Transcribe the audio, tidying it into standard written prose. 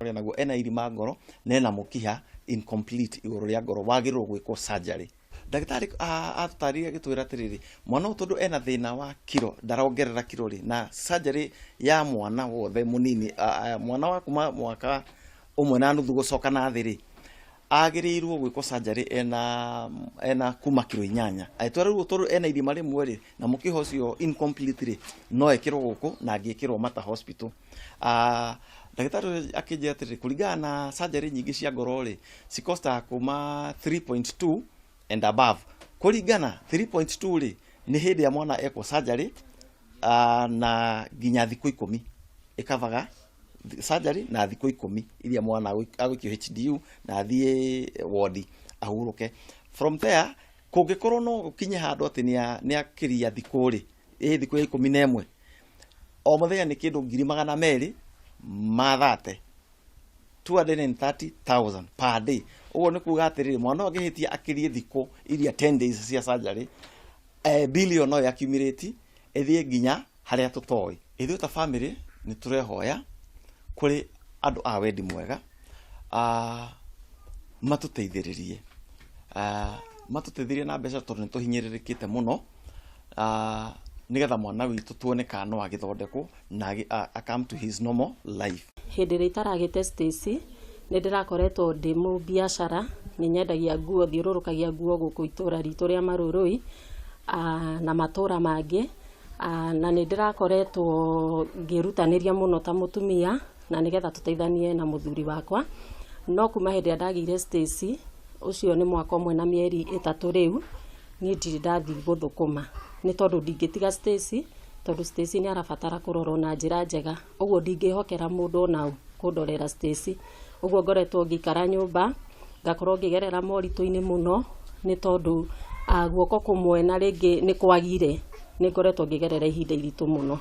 ũrĩa naguo ena irima ngoro na ena mũkiha incomplete igũrũ rĩa ngoro wagĩrĩirwo gwĩkwo surgery. Ndagĩtarĩ atũtarĩria agĩtwĩra atĩrĩrĩ, mwana ũyũ tondũ ena thĩna wa kiro, ndarongerera kiro rĩ, na surgery ya mwana wothe mũnini, mwana wa kuma mwaka ũmwe na nuthu gũcoka na thĩ rĩ, agĩrĩirwo gwĩkwo surgery ena kuma kiro 8. Agĩtwĩra rĩu tondũ ena irima rĩmwe rĩ, na mũkiha ũcio incomplete rĩ, no ekĩrwo gũkũ na angĩkĩrwo Mater Hospital. Ndagĩtarĩ ũyũ akĩnjĩra atĩrĩrĩ, kũringana na surgery nyingĩ cia ngoro rĩ, cicostaga kuma 3.2 and above. Kũringana 3.2 rĩ, nĩ hĩndĩ ya mwana ekwo surgery na nginya thikũ 10 ĩkavaga surgery na thikũ 10 iria mwana agũikio HDU na athiĩ wodi ahurũke. From there kũngĩkorwo no gũkinye handũ atĩ nĩ akĩria thikũ rĩ, ĩ thikũ ya 11 o mũthenya nĩ kĩndũ 230,000, 230,000 per day. Ũguo nĩ kuga atĩrĩrĩ, mwana ũyũ angĩhĩtia akĩrie thikũ iria 10 days cia surgery, bill ĩyo no accumulate ĩthiĩ nginya harĩa tũtoĩ. Ithuĩ ta family nĩ tũrehoya kũrĩ andũ a wendi mwega matũteithĩrĩrie, matũteithĩrĩrie na mbeca tondũ nĩ tũhinyĩrĩrĩkĩte mũno, nĩgetha mwana witũ tuone kana no agĩthondekwo na come to his normal life. Hĩndĩ ĩrĩa itaragĩte Stacy, nĩ ndĩrakoretwo ndĩ mũbiacara, nĩ nyendagia nguo, thiũrũrũkagia nguo gũkũ itũra ritũ rĩa Marũrũi na matũra mangĩ, na nĩ ndĩrakoretwo ngĩrutanĩria mũno ta mũtumia na nĩgetha tũteithanie na mũthuri wakwa. No kuma hĩndĩ ĩrĩa ndagĩire Stacy, ũcio nĩ mwaka ũmwe na mĩeri 3 rĩu, niĩ ndirĩ ndathiĩ gũthũkũma nĩ tondũ ndingĩtiga Stacy, tondũ Stacy nĩ arabatara kũrorwo na njĩra njega, ũguo ndingĩhokera mũndũ ona ũ kũndorera Stacy. Ũguo ngoretwo ngĩikara nyũmba, ngakorwo ngĩgerera moritũ-inĩ mũno nĩ tondũ guoko kũmwe na rĩngĩ nĩ kwagire, nĩ ngoretwo ngĩgerera ihinda iritũ mũno.